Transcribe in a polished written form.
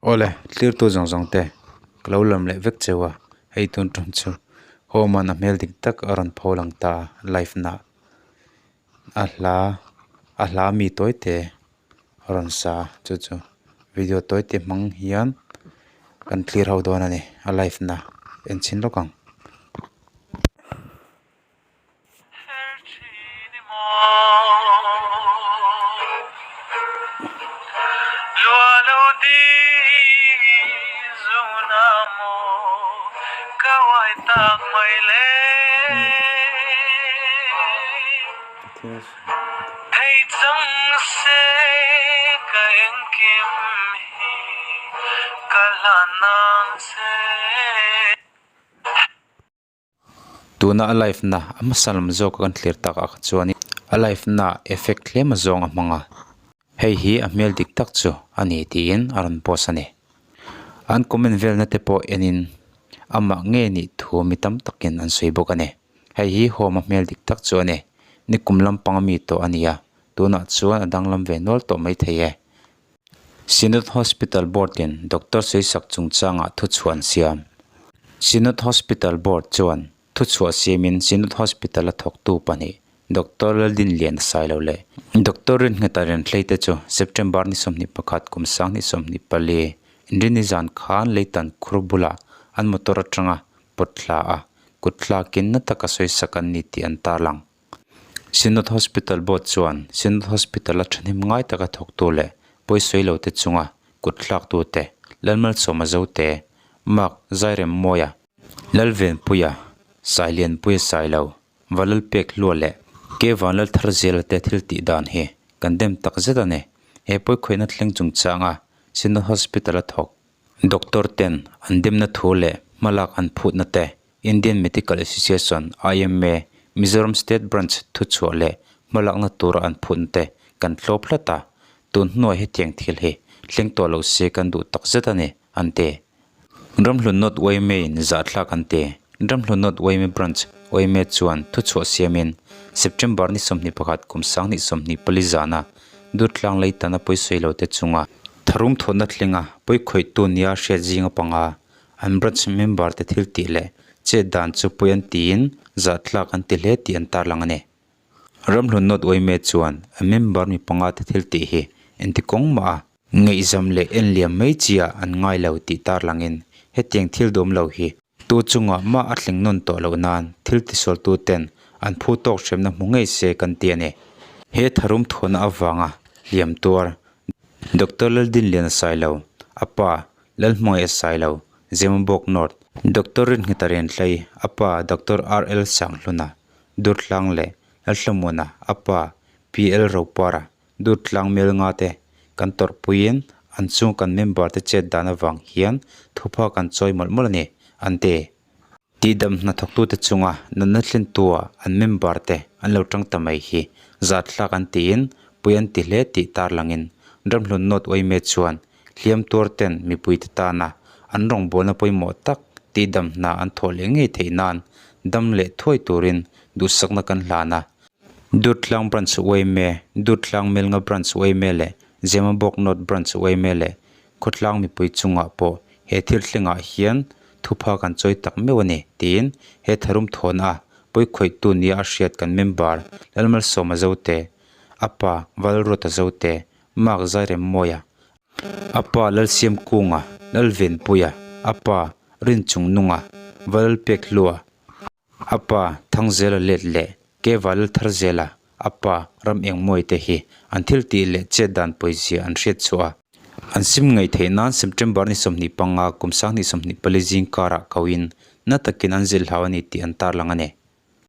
Awle, tlirtu zawng zawng te ka lo lam leh vek cheu a, hei tun tum chu home an a hmel dik tak a rawn pho lang ta live na a hla a hla mi tawi te a rawn sa chu chu video tawi te hmang hian kan clear ho dawn a ni a live na en chhin lawk ang. Tuna a live na a hmasa lam zawk a kan thlir tak ah kha chuanin a live na effect tlem a zawng a hmang a hei hi a hmel dik tak chu a ni tiin a rawn post a ni an comment velna te pawh enin amah nge nih thu mi tam takin an sawi bawk a ni hei hi home a hmel dik tak chu a ni nikum lampang ami tawh a ni a tunah chuan a danglam ve nual tawh maithei e. Synod Hospital Board in Doctor Sawisak chungchangah thuchhuah an siam. Synod Hospital Board chuan thuchhuah siamin Synod Hospital a thawktu pahnih Doctor Laldinliana Sailo leh Doctor Rinnghet a Renhlei te chu September ni 21 kum 2024 Inrini zan khan Leitan khur bulah an motor atanga pawt thla a kut thlakin na taka sawisak an ni tih an tarlang. Synod Hospital Board chuan Synod Hospital a thahnem ngai taka thawktu leh pawisawi lo te chunga kut thlaktute Lalmalsawma Zote, Mark Zairemmawia, Lalvenpuia, Sailianpuia Sailo, Valalpek Hlua leh Ke Vanlaltharziala te thil tih dan hi kan dem tak zet a ni. He pawikhawihna thleng chungchanga Synod Hospital a thawk Doctor ten an demna thu leh hmalak an phutna te Indian Medical Association, IMA, Mizoram State Branch thuchhuah leh hmalakna tura an phutna te kan tlawp hlat a, tun hnuai hetiang thil hi thleng tawh lo se kan duh tak zet a ni, an ti. Ramhlun North yma in zahthlak an ti. Ramhlun North yma Branch yma chuan thuchhuah siamin September ni 21 kum 2024 zana Durtlang Leitana pawisawi lo te chunga tharum thawhna thlenga pawikhawihtu nia hriat zinga panga An branch member te thil tih leh chet dan chu pui an tiin zah tlak an ti hle tih an tarlang a ni. Ramhlun North yma chuan a member mi panga te thil tih hi engti kawng mah a ngaihzam leh en liam mai chi ah an ngai lo tih tarlangin hetiang thil dawm lo hi tu chungah mah a thleng nawn tawh loh nan thil tisualtu ten an phu tawk hremna hmu ngei se kan ti a ni. He tharum thuahna avanga hliam tuar Doctor Laldinliana Sailo, a pa Lalhmangaih a sai lo, Zemabawk North, Doctor Rinnghet a Rianhlei, a pa Doctor RL Sanghluna, Durtlang leh Lalhlamuana, a pa PL Ropara, Durtlang Melnga te kan tawrhpuiin an chung kan member te chet dan avang hian thupha kan chawi mawlh mawlh a ni, an ti. Tihdam hnathawktute chunga natna thlentua an member te an lo tang ta mai hi zahthlak an tiin pui an ti hle tih tarlangin Ramhlun North yma chuan hliam tuar ten mipuite tana an rawngbawlna pawimawh tak tihdam hna an thawh leh ngei theih nan dam leh thuai turin duhsakna kan hlan a. Durtlang Branch yma, Durtlang Melnga Branch yma leh Zemabawk North Branch yma leh Khawtlang mipui chungah pawh he thil thlengah hian thupha kan chawi tak meuh a ni, tiin he tharum thawhna a pawikhawihtu nia a hriat kan member Lalmalsawma Zote, a pa Valruata Zote, Mark Zairemmawia, a pa Lalsiamkunga, Lalvenpuia, a pa Rinchungnunga, Valalpekhlua, A pa Thangzela let leh Keva Laltharzela a pa ram engmawi te hi an thil tih leh chet dan pawizia an hriat chhuah a. An sim ngaih theih nan September ni 25 kum 2024 zing karah koin na takin an zilh hlau a ni tih an tarlang a ni.